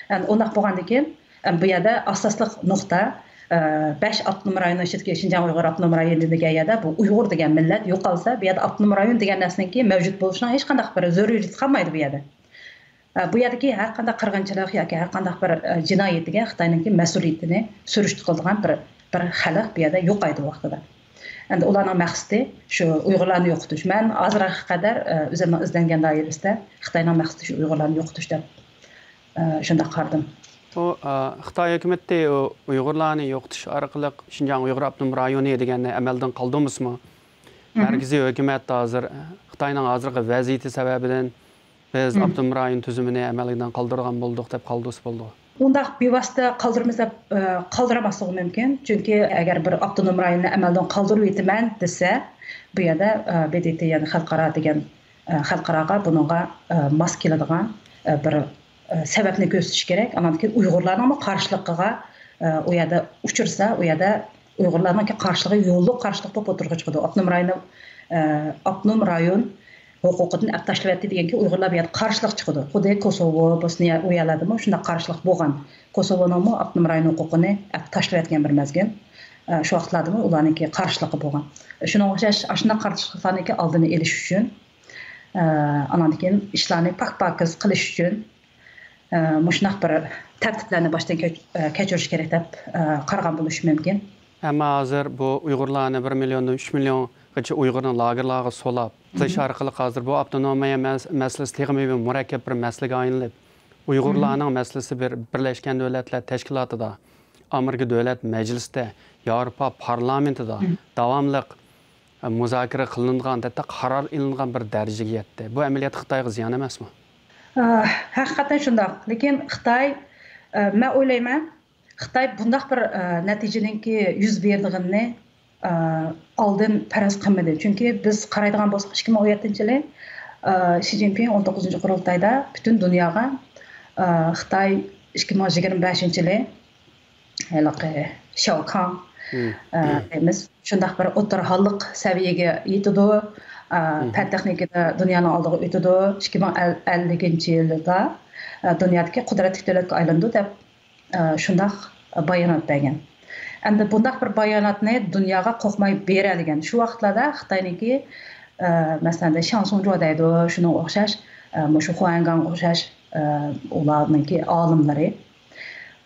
ئەمدى ئۇنداق بولغاندىن كېيىن، ئەم، بۇ يەردە ئاساسلىق نۇقتا، ئە، بەش ئاپتونوم رايوننىڭ ئىچىدىكى شىنجاڭ ئۇيغۇر ئاپتونوم رايونى دېگەن يەردە بۇ ئۇيغۇر دېگەن مىللەت يوقالسا، بۇ يەردە ئاپتونوم رايون دېگەن نەرسىنىڭكى مەۋجۇت بولۇشىنىڭ ھېچقانداق بىر زۆرۈرىيىتى قالمايدۇ بۇ يەردە. ئە، بۇ يەردىكى ھەر قانداق قىرغىنچىلىق ياكى ھەر قانداق بىر، ئە، جىنايەتكە خىتاينىڭكى مەسئۇلىيىتىنى سۈرۈشتە قىلىدىغان بىر، بىر خەلق بۇ يەردە يوقايدۇ ۋاقتىدا. ئەمدى ئۇلارنىڭ مەقسىتى شۇ ئۇيغۇرلارنى يوقىتىش. مەن ھازىرغا قەدەر، ئە، ئۆزۈمنىڭ ئىزدەنگەن دائىرىسىدە خىتاينىڭ مەقسىتى شۇ ئۇيغۇرلارنى يوقىتىش دەپ، ئە، شۇنداق قارىدىم. ئۇ، ئە، خىتاي ھۆكۈمىتى ئۇ ئۇيغۇرلارنى يوقىتىش ئارقىلىق شىنجاڭ ئۇيغۇر ئاپتونوم رايونى دېگەننى ئەمەلدىن قالدۇرمىسىمۇ، مم. مەركىزىي ھۆكۈمەت ھازىر خىتاينىڭ ھازىرقى ۋەزىيىتى سەۋەبىدىن بىز مم. ئاپتونوم رايون تۈزۈمىنى ئەمەلدىن قالدۇرىدىغان بولدۇق دەپ قالدۇرسا بولىدۇ. ئۇنداق بىۋاسىتە قالدۇرىمىز دەپ، ئە، قالدۇرالماسلىقى مۇمكىن. چۈنكى ئەگەر بىر ئاپتونوم رايوننى ئەمەلدىن قالدۇرۇۋېتىمەن دېسە، بۇ يەردە، ئە، ب د ت، يەنى خەلقئارا دېگەن، ئە، خەلقئاراغا بۇنىڭغا، ئە، ماس كېلىدىغان، ئە، بىر، ئە، سەۋەبنى كۆرسىتىش كېرەك. ئانان كېيىن ئۇيغۇرلارنىڭمۇ قارشىلىقىغا، ئە، ئۇ يەردە ئۇچرىسا، ئۇ يەردە ئۇيغۇرلارنىڭكى قارشىلىقى يوللۇق قارشىلىق بولۇپ ئوتتۇرىغا چىقىدۇ. ئاپتونوم رايونى، ئە، ئاپتونوم رايون ھوقۇقىدىن ئەپ تاشلىۋەتتى دېگەنكى ئۇيغۇرلار بۇ يەردە قارشىلىق چىقىدۇ. خۇددى كوسوۋو، بوسنىيە، ئۇ يەرلەردىمۇ شۇنداق قارشىلىق بولغان. كوسوۋونىڭمۇ ئاپتونوم رايون ھوقۇقىنى ئەپ تاشلىۋەتكەن بىر مەزگىل. ئە، شۇ ۋاقىتلاردىمۇ ئۇلارنىڭكى قارشىلىقى بولغان. شۇنىڭغا ئوخشاش ئاشۇنداق قارشىلىقلارنىڭكى ئالدىنى ئېلىش ئۈچۈن، ئە، ئانان كېيىن ئىشلارنى پاك-پاكىز قىلىش ئۈچۈن، ئە، مۇشۇنداق بىر تەرتىپلەرنى باشتىن كەچ-، ئە، كەچۈرۈش كېرەك دەپ، ئە، قارىغان بولۇشى مۇمكىن. ئەمما ھازىر بۇ ئۇيغۇرلارنى بىر مىليوندىن ئۈچ مىليونغىچە ئۇيغۇرنى لاگېرلارغا سولاپ قىلىش ئارقىلىق ھازىر بۇ ئاپتونومىيە مەس-، مەسىلىسى تېخىمۇ بىر مۇرەككەپ بىر مەسىلىگە ئايلىنىپ، ئۇيغۇرلارنىڭ مەسىلىسى بىر بىرلەشكەن دۆلەتلەر تەشكىلاتىدا، ئامېرىكا دۆلەت مەجلىسىدە، ياۋروپا پارلامېنتىدا داۋاملىق، ئە، مۇزاكىرە قىلىنغان، ھەتتا قارار ئېلىنغان بىر دەرىجىگە يەتتى. بۇ ئەمەلىيەتتە خىتايغا زىيان ئەمەسمۇ؟ ئە، ھەقىقەتەن شۇنداق. لېكىن خىتاي، ئە، مەن ئويلايمەن، خىتاي بۇنداق بىر، ئە، نەتىجىنىڭكى يۈز بېرىدىغىنىنى، ئە، ئالدىن پەرەز قىلمىدى. چۈنكى بىز قارايدىغان بولساق، ئىككى مىڭ ئون يەتتىنچى يىلى، ئە، شى جىنپىڭ ئون توققۇزىنچى قۇرۇلتايدا پۈتۈن دۇنياغا، ئە، خىتاي ئىككى مىڭ يىگىرمە بەشىنچى يىلى ھېلىقى شاۋكاڭ، ئە، دەيمىز. شۇنداق بىر ئوتتۇرا ھاللىق سەۋىيەگە يېتىدۇ. ئە، پەن تېخنىكىدا دۇنيانىڭ ئالدىغا ئۆتىدۇ. ئىككى مىڭ ئەللىكىنچى يىلدا، ئە، دۇنيادىكى قۇدرەتلىك دۆلەتكە ئايلىنىدۇ دەپ، ئە، شۇنداق بايانات بەرگەن. ئەمدى بۇنداق بىر باياناتنى دۇنياغا قورقماي بېرەلىگەن. شۇ ۋاقىتلاردا خىتاينىڭكى، ئە، مەسىلەن، شاڭ سۇڭجۇ دەيدۇ، شۇنىڭغا ئوخشاش، ئە، مۇشۇ خۇاڭگاڭغا ئوخشاش، ئە، ئۇلارنىڭكى ئالىملىرى،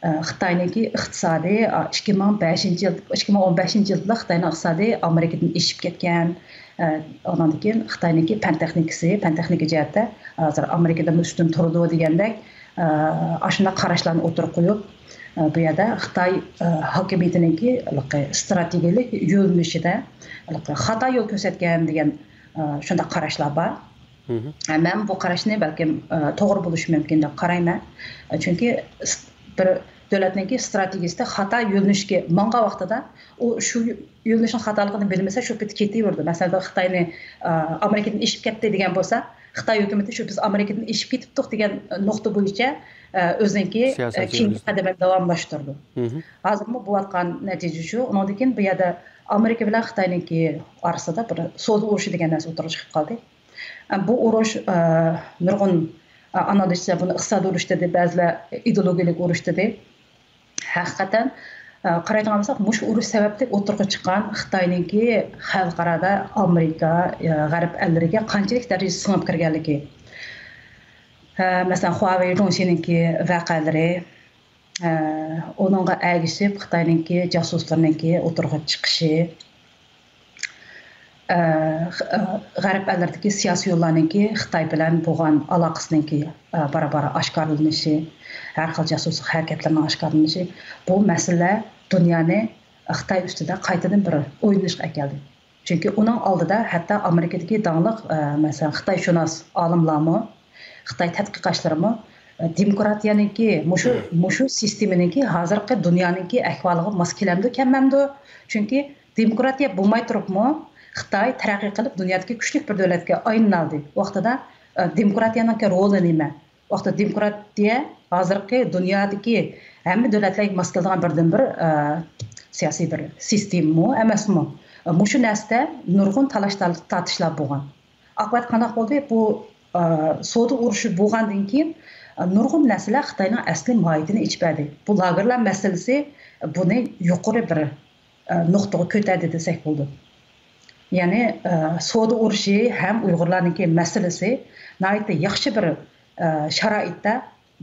ئە، خىتاينىڭكى ئىقتىسادى، ئە، ئىككى مىڭ بەشىنچى يىل، ئىككى مىڭ ئون بەشىنچى يىلدا خىتاينىڭ ئىقتىسادى ئامېرىكىدىن ئېشىپ كەتكەن، ئە، ئانان كېيىن خىتاينىڭكى پەن تېخنىكىسى، پەن تېخنىكا جەھەتتە ھازىر ئامېرىكىدىنمۇ ئۈستۈن تۇرىدۇ دېگەندەك، ئە، ئاشۇنداق قاراشلارنى ئوتتۇرىغا قويۇپ، ئە، بۇ يەردە خىتاي، ئە، ھاكىمىيىتىنىڭكى ھېلىقى ئىستراتېگىيەلىك يۆنىلىشىدە ھېلىقى خاتا يول كۆرسەتكەن دېگەن، ئە، شۇنداق قاراشلار بار. ئە، مەن بۇ قاراشنى بەلكىم، ئە، توغرا بولۇشى مۇمكىن دەپ قارايمەن. ئە، چۈنكى ئىس-، بىر دۆلەتنىڭكى ئىستراتېگىيىسىدە خاتا يۆنىلىشكە ماڭغان ۋاقتىدا ئۇ شۇ يۆنىلىشنىڭ خاتالىقىنى بىلمىسە، شۇ پېتى كېتىۋېرىدۇ. مەسىلەن، خىتاينى، ئە، ئامېرىكىدىن ئېشىپ كەتتى دېگەن بولسا، خىتاي ھۆكۈمىتى شۇ بىز ئامېرىكىدىن ئېشىپ كېتىپتۇق دېگەن نۇقتا بويىچە، ئە، ئۆزىنىڭكى، ئە، سىياسەت كېيىنكى يۈرگۈزدى. قەدىمىنى داۋاملاشتۇرىدۇ. ھازىرمۇ بولۇۋاتقان نەتىجە شۇ. ئۇنىڭدىن كېيىن بۇ يەردە ئامېرىكا بىلەن خىتاينىڭكى ئارىسىدا بىر سودا ئۇرۇشى دېگەن نەرسە ئوتتۇرىغا چىقىپ قالدى. ئە، بۇ ئۇرۇش، ئە، نۇرغۇن، ئە، ئانالىزچىلار بۇنى ئىقتىسادىي ئۇرۇش دېدى، بەزىلەر ئىدېئولوگىيەلىك ئۇرۇش دېدى. ھەقىقەتەن، ئە، قارايدىغان بولساق، مۇشۇ ئۇرۇش سەۋەبلىك ئوتتۇرىغا چىققان خىتاينىڭكى خەلقئارادا ئامېرىكا، ئە، غەرب ئەللىرىگە قانچىلىك دەرىجىدە سىڭىپ كىرگەنلىكى. ئە، مەسىلەن، خۇاۋېي جۇڭشىنىڭكى ۋەقەلىرى، ئە، ئۇنىڭغا ئەگىشىپ خىتاينىڭكى جاسۇسلىرىنىڭكى ئوتتۇرىغا چىقىشى، ئە، خ-، ئە، غەرب ئەللىرىدىكى سىياسىيونلارنىڭكى خىتاي بىلەن بولغان ئالاقىسىنىڭكى، ئە، بارا-بارا ئاشكارىلىنىشى، ھەر خىل جاسۇسلۇق ھەرىكەتلىرىنىڭ ئاشكارىلىنىشى، بۇ مەسىلىلەر دۇنيانى خىتاي ئۈستىدە قايتىدىن بىر ئويلىنىشقا ئەكەلدى. چۈنكى ئۇنىڭ ئالدىدا ھەتتا ئامېرىكىدىكى داڭلىق، ئە، مەسىلەن، خىتايشۇناس ئالىملارمۇ، خىتاي تەتقىقاتچىلىرىمۇ، ئە، دېموكراتىيەنىڭكى، مۇشۇ، مۇشۇ سىستېمىنىڭكى ھازىرقى دۇنيانىڭكى ئەھۋالىغا ماس كېلەمدۇ، كەلمەمدۇ؟ چۈنكى دېموكراتىيە بولماي تۇرۇپمۇ خىتاي تەرەققىي قىلىپ دۇنيادىكى كۈچلۈك بىر دۆلەتكە ئايلىنالدى. ۋاقتىدا، ئە، دېموكراتىيەنىڭكى رولى نېمە؟ ۋاقتىدا دېموكراتىيە ھازىرقى دۇنيادىكى ھەممە دۆلەتلەرگە ماس كېلىدىغان بىردىنبىر، ئە، سىياسىي بىر سىستېمىمۇ ئەمەسمۇ؟ ئە، مۇشۇ نەرسىدە نۇرغۇن تالاش تار-، تارتىشلار بولغان. ئاقىۋەت قانداق بولدى؟ بۇ، ئە، سودا ئۇرۇشى بولغاندىن كېيىن، ئە، نۇرغۇن نەرسىلەر خىتاينىڭ ئەسلىي ماھىيىتىنى ئېچىپ بەردى. بۇ لاگېرلار مەسىلىسى بۇنى يۇقىرى بىر، ئە، نۇقتىغا كۆتەردى دېسەك بولىدۇ. يەنى، ئە، سودا ئۇرۇشى ھەم ئۇيغۇرلارنىڭكى مەسىلىسى ناھايىتى ياخشى بىر، ئە، شارائىتتا،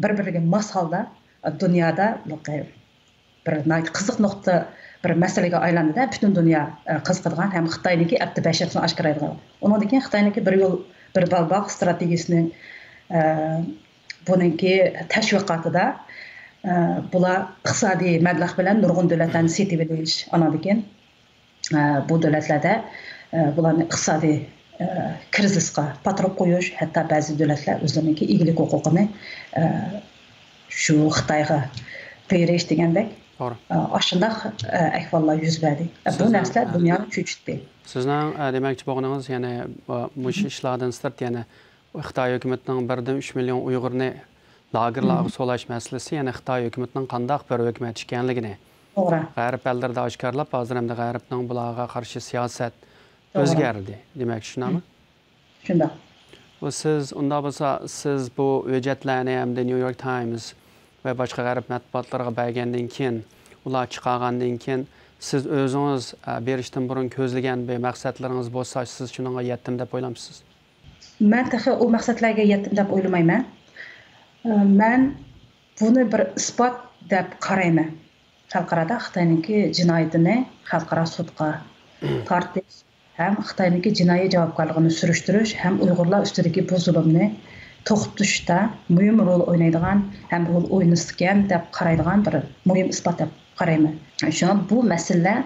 بىر-بىرىگە ماس ھالدا، ئە، دۇنيادا بىر ناھايىتى قىزىق نۇقتا، بىر مەسىلىگە ئايلاندى-دە، پۈتۈن دۇنيا، ئە، قىزىقىدىغان ھەم خىتاينىڭكى ئەپتى بەشىرىسىنى ئاشكارىلايدىغان. ئۇنىڭدىن كېيىن خىتاينىڭكى بىر يول، بىر بال باغ ستراتېگىيىسىنى، ئە، بۇنىڭكى تەشۋىقاتىدا، ئە، بۇلار ئىقتىسادىي مەبلەغ بىلەن نۇرغۇن دۆلەتلەرنى سېتىۋېلىش، ئاناندىن كېيىن، ئە، بۇ دۆلەتلەردە، ئە، بۇلارنى ئىقتىسادىي، ئە، كىرىزىسقا پاتۇرۇپ قويۇش، ھەتتا بەزى دۆلەتلەر ئۆزلىرىنىڭكى ئىگىلىك ھوقۇقىنى، ئە، شۇ خىتايغا بېرىش دېگەندەك، توغرا. ئە، ئاشۇنداق، ئە، ئەھۋاللار يۈز بەردى. ئە، بۇ سىزنىڭ، نەرسىلەر ئە، دۇنيانى چۆچۈتتى. سىزنىڭ، ئە، دېمەكچى بولغىنىڭىز، يەنى، ئە، مۇشۇ ئىشلاردىن سىرت، يەنى خىتاي ھۆكۈمىتىنىڭ بىردىن ئۈچ مىليون ئۇيغۇرنى لاگېرلارغا سولاش مەسىلىسى، يەنى خىتاي ھۆكۈمىتىنىڭ قانداق بىر ھۆكۈمەت ئىكەنلىكىنى توغرا. غەرب ئەللىرىدە ئاشكارىلاپ، ھازىر ئەمدى غەربنىڭ بۇلارغا قارشى سىياسەت توغرا. ئۆزگەردى، دېمەك، شۇنداقمۇ؟ شۇنداق. ۋە سىز، ئۇنداق بولسا، سىز بۇ ھۆججەتلەرنى ئەمدى نيۇ يورك تايمز ۋە باشقا غەرب مەتبۇئاتلىرىغا بەرگەندىن كېيىن، ئۇلار چىقارغاندىن كېيىن، سىز ئۆزىڭىز، ئە، بېرىشتىن بۇرۇن كۆزلىگەن بىر مەقسەتلىرىڭىز بولسا، سىز شۇنىڭغا يەتتىم دەپ ئويلامسىز؟ مەن تېخى ئۇ مەقسەتلەرگە يەتتىم دەپ ئويلىمايمەن. مەن بۇنى بىر ئىسپات دەپ قارايمەن. خەلقئارادا خىتاينىڭكى جىنايىتىنى خەلقئارا سوتقا تارتىش ھەم خىتاينىڭكى جىنايى جاۋابكارلىقىنى سۈرۈشتۈرۈش ھەم ئۇيغۇرلار ئۈستىدىكى بۇ زۇلۇمنى توختىتىشتا مۇھىم رول ئوينايدىغان ھەم رول ئوينىسىكەن دەپ قارايدىغان بىر مۇھىم ئىسپات دەپ قارايمەن. شۇڭا بۇ مەسىلىلەر،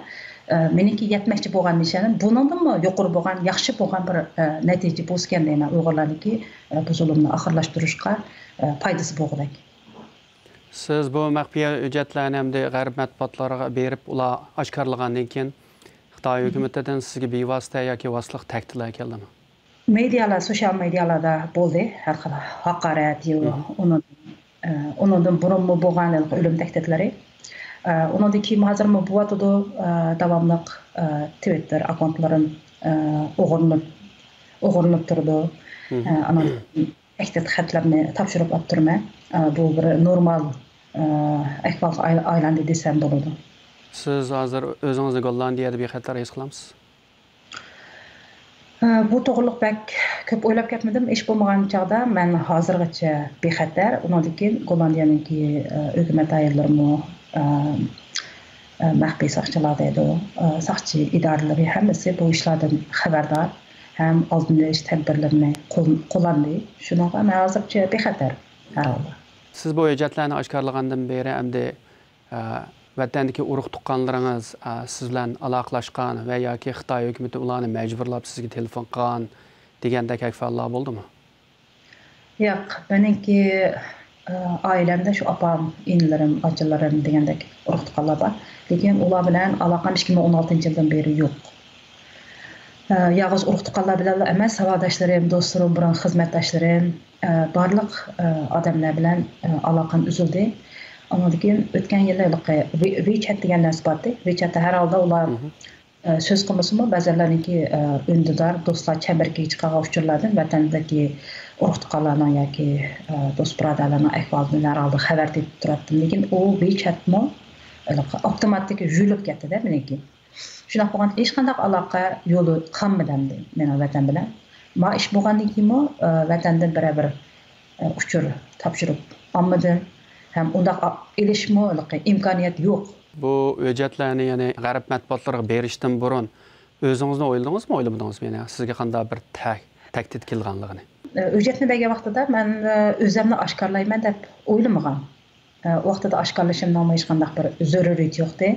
ئە، مېنىڭكى يەتمەكچى بولغان نىشانىم بۇنىڭدىنمۇ يۇقىرى بولغان، ياخشى بولغان بىر، ئە، نەتىجە بولسىكەن دەيمەن ئۇيغۇرلارنىڭكى، ئە، بۇ زۇلۇمنى ئاخىرلاشتۇرۇشقا، ئە، پايدىسى بولغۇدەك. سىز بۇ مەخپىي ھۆججەتلەرنى ئەمدى غەرب مەتبۇئاتلىرىغا بېرىپ، ئۇلار ئاشكارىلىغاندىن كېيىن، خىتاي ھۆكۈمىتىدىن سىزگە بىۋاسىتە ياكى ۋاسىتىلىق تەھدىتلەر كەلدىمۇ؟ مېدىيالار، سوشيال مېدىيالاردا بولدى ھەر خىل ھاقارەت، ئۇنىڭ، ئە، ئۇنىڭدىن بۇرۇنمۇ بولغان ھېلىقى ئۆلۈم تەھدىتلىرى. ئە، ئۇنىڭدىن كېيىنمۇ ھازىرمۇ بولۇۋاتىدۇ، ئە، داۋاملىق، ئە، تىۋىتتېر ئاككاونتلىرىم، ئە، ئوغرىلىنىپ، ئوغرىلىنىپ تۇرىدۇ. ئە، ئانان تەھدىت خەتلەرنى تاپشۇرۇپ ئاپتۇرمەن. ئە، بۇ بىر نورمال، ئە، ئەھۋالغا ئاي-، ئايلاندى دېسەم بولىدۇ. سىز ھازىر ئۆزىڭىزنى گوللاندىيەدە بىخەتەر ھېس قىلامسىز؟ ئە، بۇ توغرىلىق بەك كۆپ ئويلاپ كەتمىدىم. ئىش بولمىغان چاغدا مەن ھازىرغىچە بىخەتەر. ئۇنىڭدىن كېيىن گوللاندىيەنىڭكى، ئە، ھۆكۈمەت ئاياللىرىمۇ، ئە، ئە، مەخپىي ساقچىلار دەيدۇ، ئە، ساقچى ئىدارىلىرى ھەممىسى بۇ ئىشلاردىن خەۋەردار ھەم ئالدىنى ئېلىش تەدبىرلىرىنى قول-، قوللاندى. شۇنىڭغا مەن ھازىرچە بىخەتەر ھەر ھالدا. سىز بۇ ھۆججەتلەرنى ئاشكارىلىغاندىن بېرى ئەمدى، ئە، ۋەتەندىكى ئۇرۇق تۇغقانلىرىڭىز، ئە، سىز بىلەن ئالاقىلاشقان ۋە ياكى خىتاي ھۆكۈمىتى ئۇلارنى مەجبۇرلاپ سىزگە تېلېفون قىلغان دېگەندەك ئەھۋاللار بولدىمۇ؟ ياق، مېنىڭكى، ئە، ئائىلەمدە شۇ ئاپام، ئىنىلىرىم، ئاچىلىرىم دېگەندەك ئۇرۇق تۇغقانلار بار. لېكىن ئۇلار بىلەن ئالاقەم ئىككى مىڭ ئون ئالتىنچى يىلدىن بېرى يوق. ئە، يالغۇز ئۇرۇق تۇغقانلار بىلەنلا ئەمەس، ساۋاقداشلىرىم، دوستلىرىم، بۇرۇنقى خىزمەتداشلىرىم، ئە، بارلىق، ئە، ئادەملەر بىلەن، ئە، ئالاقەم ئۈزۈلدى. ئاندىن كېيىن ئۆتكەن يىلى ھېلىقى ۋې-، ۋېچەت دېگەن نەرسە بارتى. ۋېچەتتە ھەر ھالدا ئۇلار ئە، سۆز قىلمىسىمۇ، بەزەنلەرنىڭكى، ئە، ئۈندىدار دوستلار چەمبىرىكىگە چىقارغان ئۇچۇرلاردىن ۋەتەندىكى ئۇرۇق-تۇغقانلارنىڭ ياكى، ئە، دوست-بۇرادەرلەرنىڭ ئەھۋالىدىن ھەر ھالدا خەۋەر تېپىپ تۇراتتىم. لېكىن ئۇ ۋېچەتمۇ ھېلىقى ئاپتوماتىك يۇيۇلۇپ كەتتى-دە مېنىڭكى. شۇنداق بولغاندا ھېچقانداق ئالاقە يولى قالمىدى ئەمدى مېنىڭ ۋەتەن بىلەن. ما ئىش بولغاندىن كېيىنمۇ، ئە، ۋەتەندىن بىرەر بىر ئۇچۇر تاپشۇرۇپ ئالمىدىم ھەم ئۇنداق ئېلىشمۇ ھېلىقى ئىمكانىيەت يوق. بۇ ھۆججەتلەرنى، يەنى غەرب مەتبۇئاتلىرىغا بېرىشتىن بۇرۇن ئۆزىڭىزنى ئويلىدىڭىزمۇ، ئويلىمىدىڭىزمۇ؟ يەنى سىزگە قانداق بىر تە-، تەھدىت كېلىدىغانلىقىنى؟ ھۆججەتنى بەرگەن ۋاقتىدا مەن ئۆزۈمنى ئاشكارىلايمەن دەپ ئويلىمىغان. ئە، ۋاقتىدا ئاشكارىلىشىمنىڭمۇ ھېچقانداق بىر زۆرۈرىيىتى يوقتى.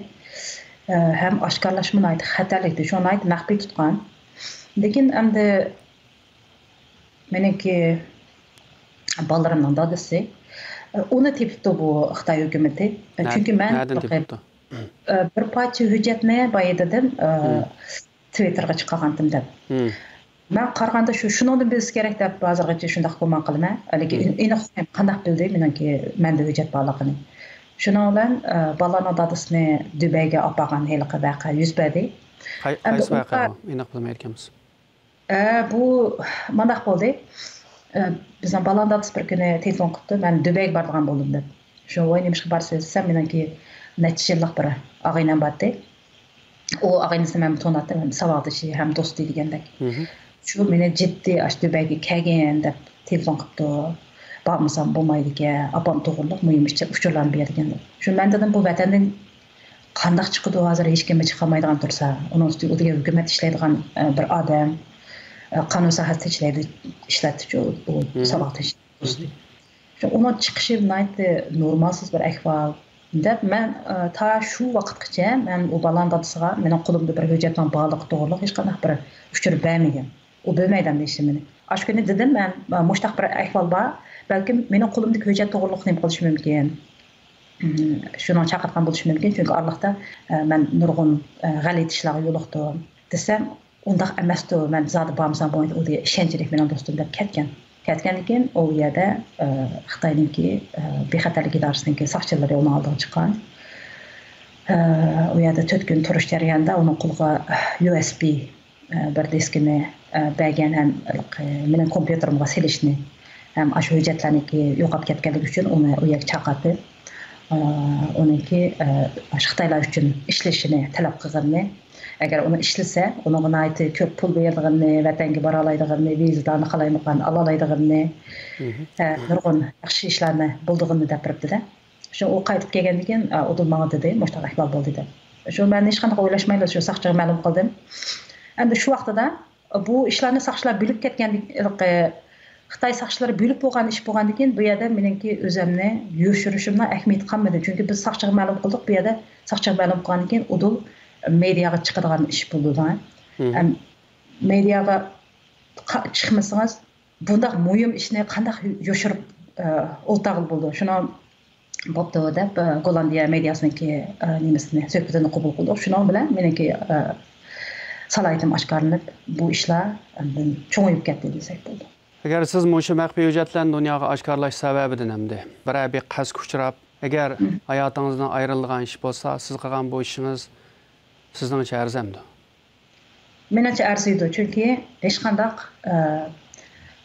ئە، ھەم ئاشكارىلاشمۇ ناھايىتى خەتەرلىكتى. شۇ ناھايىتى مەخپىي تۇتقان. لېكىن ئەمدى مېنىڭكى بالىلىرىمنىڭ دادىسى، ئە، ئۇنى تېپىپتۇ بۇ خىتاي ھۆكۈمىتى. ئە، نە-، چۈنكى مەن نەدىن تېپىپتۇ؟ ئە، بىر پارچە ھۆججەتنى بايا دېدىم، ئە، مم. تىۋىتتېرغا چىقارغانتىم دەپ. مم. مەن قارىغاندا شۇ، شۇنىڭدىن بىلسە كېرەك دەپ ھازىرغىچە شۇنداق گۇمان قىلىمەن. ھېلىكى مم. ئېنىق قانداق بىلدى مېنىڭكى مەندە ھۆججەت بارلىقىنى. شۇنىڭ بىلەن، ئە، بالىنىڭ دادىسىنى دۇبەيگە ئاپارغان ھېلىقى ۋەقە يۈز بەردى. قاي-، ئەمدى قايسى ۋەقە ئۇلار بۇ؟ ئېنىق بىلمەيدىكەنمىز. ئە، بۇ مانداق بولدى. ئە، بىزنىڭ بالام دادىسى بىر كۈنى تېلېفون قىپتۇ، مەن دۇبەيگە بارىدىغان بولدۇم دەپ. شۇ، ۋاي، نېمىشقا بارىسىز دېسەم، مېنىڭكى نەچچە يىللىق بىر ئاغىنەم بارتى. ئۇ ئاغىنىسىنى مەن تونۇيتتىم، ساۋاقدىشى ھەم دوستى دېگەندەك. مم. شۇ مېنى جىددىي ئاشۇ دۇبەيگە كەلگىن دەپ تېلېفون قىپتۇ. بارمىسام بولمايدىكەن، ئاپام توغرۇلۇق مۇھىم ئىش-، ئۇچۇرلارنى بېرىدىكەن. شۇ مەن دېدىم، بۇ ۋەتەندىن قانداق چىقىدۇ ھازىر، ھېچكىممۇ چىقالمايدىغان تۇرسا. ئۇنىڭ ئۈستىگە ئۇ دېگەن ھۆكۈمەت ئىشلەيدىغان، ئە، بىر ئادەم، ئە، قانۇن ساھەسىدە ئىشلەيدۇ، ئىشلەتتىچۇ ئۇ مم. ساۋاقدىشى. مم. شۇ ئۇنىڭ چىقىشى ناھايىتى نورمالسىز بىر ئەھۋال دەپ مەن، ئە، تا شۇ ۋاقىتقىچە مەن ئۇ بالام دادىسىغا مېنىڭ قولۇمدا بىر ھۆججەتنىڭ بارلىقى توغرۇلۇق ھېچقانداق بىر ئۇچۇر بەرمىگەن. ئۇ بىلمەيدۇ ئەمدى ھېچنېمىنى. ئاشۇ كۈنى دېدىم مەن، مۇشۇنداق بىر ئەھۋال بار، بەلكىم مېنىڭ قولۇمدىكى ھۆججەت توغرۇلۇق نېمە قىلىشى مۇمكىن؟ شۇنىڭ چاقىرغان بولۇشى مۇمكىن، چۈنكى ئارىلىقتا، ئە، مەن نۇرغۇن، ئە، غەلىتە ئىشلارغا يولۇقتۇم دېسەم، ئۇنداق ئەمەستۇ، مەن زادى بارمىسام بولمايدۇ، ئۇ دېگەن ئىشەنچلىك مېنىڭ دوستۇم دەپ كەتكەن. كەتكەندىن كېيىن ئۇ يەردە، ئە، خىتاينىڭكى، ئە، بىخەتەرلىك ئىدارىسىنىڭكى ساقچىلىرى ئۇنىڭ ئالدىغا چىققان. ئە، ئۇ يەردە تۆت كۈن تۇرۇش جەريانىدا ئۇنىڭ قولىغا يۇ ئېس بى، ئە، بىر دىسكىنى، ئە، بەرگەن ھەم، ئە، مېنىڭ كومپيۇتېرىمغا سېلىشنى ھەم ئاشۇ ھۆججەتلەرنىڭكى يوقاپ كەتكەنلىكى ئۈچۈن ئۇنى ئۇ يەرگە چاقىرتىپ، ئە، ئۇنىڭكى، ئە، ئاشۇ خىتايلار ئۈچۈن ئىشلىشىنى تەلەپ قىلغىنىنى، ئەگەر ئۇنى ئىشلىسە، ئۇنىڭغا ناھايىتى كۆپ پۇل بېرىدىغىنىنى، ۋەتەنگە بارالايدىغىنىنى، ۋىزىدارنى قالايمىقان ئالالايدىغىنىنى، مم. ئە، نۇرغۇن ياخشى ئىشلارنى بولىدىغىنىنى دەپ بېرىپتىدە. شۇ ئۇ قايتىپ كەلگەندىن كېيىن، ئا، ئۇ ماڭا دېدى، مۇشۇنداق ئەھۋال بولدى دەپ. شۇ مەن ھېچقانداق ئويلاشمايلا شۇ ساقچىغا مەلۇم قىلدىم. ئەمدى شۇ ۋاقتىدا بۇ ئىشلارنى ساقچىلار بىلىپ كەتكەندىن، خىتاي ساقچىلىرى بىلىپ بولغان ئىش بولغاندىن كېيىن، بۇ يەردە مېنىڭكى ئۆزۈمنى يوشۇرۇشۇمنىڭ ئەھمىيىتى قالمىدى. چۈنكى بىز ساقچىغا مەلۇم قىلدۇق، بۇ يەردە ساقچىغا مەلۇم قىلغاندىن كېيىن ئۇدۇل مېدىياغا چىقىدىغان ئىش بولىدۇ. مم. ئەم، مېدىياغا قا-، چىقمىسىڭىز، بۇنداق مۇھىم ئىشنى قانداق يوشۇرۇپ، ئە، ئولتۇرغىلى بولىدۇ؟ شۇنىڭ بوپتۇ دەپ، ئە، گوللاندىيە مېدىياسىنىڭكى، ئە، نېمىسىنى، سۆھبىتىنى قوبۇل قىلدۇق. شۇنىڭ بىلەن مېنىڭكى، ئە، سالاھىيىتىم ئاشكارىلىنىپ، بۇ ئىشلار ئاندىن چوڭىيىپ كەتتى دېسەك بولىدۇ. ئەگەر سىز مۇشۇ مەخپىي ھۆججەتلەرنى دۇنياغا ئاشكارىلاش سەۋەبىدىن ئەمدى بىرەر بىر قەستكە ئۇچراپ، ئەگەر مم. ھاياتىڭىزدىن ئايرىلىدىغان ئىش بولسا، سىز قىلغان بۇ ئىشىڭىز سىزنىڭچە ئەرزىمدۇ؟ مېنىڭچە ئەرزىيدۇ، چۈنكى ھېچقانداق، ئە،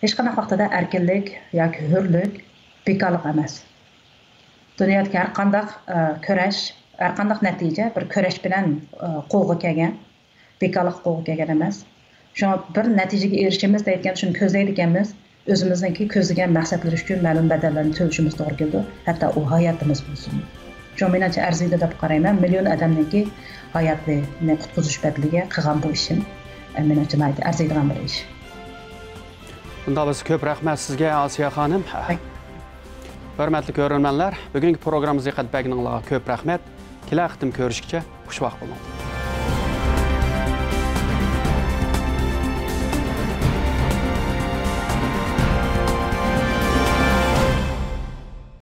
ھېچقانداق ۋاقتىدا ئەركىنلىك ياكى ھۆرلۈك بىكارلىق ئەمەس. دۇنيادىكى ھەر قانداق، ئە، كۈرەش، ھەر قانداق نەتىجە بىر كۈرەش بىلەن، ئە، قولغا كەلگەن، بىكارلىققا قولغا كەلگەن ئەمەس. شۇڭا بىر نەتىجىگە ئېرىشىمىز دەيدىكەن، شۇنى كۆزلەيدىكەنمىز. ئۆزىمىزنىڭكى كۆزلىگەن مەقسەتلىرى ئۈچۈن مەلۇم بەدەللەرنى تۆلىشىمىز توغرا كېلىدۇ. ھەتتا ئۇ ھاياتىمىز بولسۇن. شۇ مېنىڭچە ئەرزىيدۇ دەپ قارايمەن. مىليون ئادەمنىڭكى ھاياتىنى قۇتقۇزۇش بەدىلىگە قىلغان بۇ ئىشىم، ئە، مېنىڭچە ناھايىتى ئەرزىيدىغان بىر ئىش. ئۇنداق بولسا كۆپ رەھمەت سىزگە، ئاسىيە خانىم. ھەي. ھۆرمەتلىك كۆرۈرمەنلەر، بۈگۈنكى پروگراممىمىزغا دىققەت بەرگىنىڭلارغا كۆپ رەھمەت. كېلەر قېتىم كۆرۈشكىچە خۇش ۋاقىت بولۇڭ.